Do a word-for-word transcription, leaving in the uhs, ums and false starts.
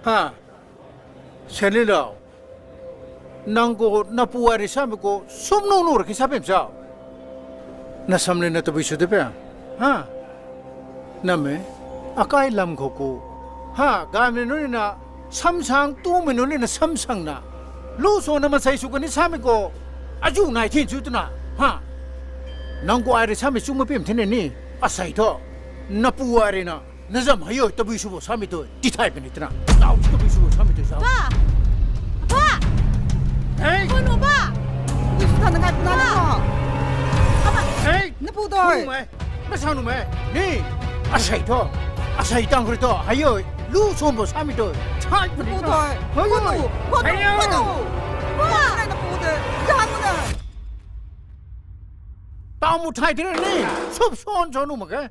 Ha. Seli lau. Nang khou napu ai rui samei khou sum nung nung rui ki sa pem sa. Na sam le na tabui sw de pe. Ha. Name. Akai lam khou khou. Ha, gaymei nunc na samsang, tumei nunc na samsang na. Lu sw na masei sw kani samei khou. Azu nai thin sw twna. Ha. Nang khou ai rui samei sw ma pem thin ni. Asei thu. Napu ai rui na. Na zam hei o, tabui sw bo samei tu, tithay puni twna. Tau tabui sw bo samei tu sa. Pa! Pa! Hey! Koi nu pa! Tabui sw than na ngai puna ni mo. Apa? Hey! Napu doi. Numei. Masa numei. Ni. Asei thu. Asei tang kri thu. Hei o. Lu sw bo samei tu. Thay puni twna. Napu doi. Hei o. Koi nu. Koi nu. Koi nu. Pa! Napu doi. Zan na. Tau mu thay thin ni. Sup son son nu ma ke.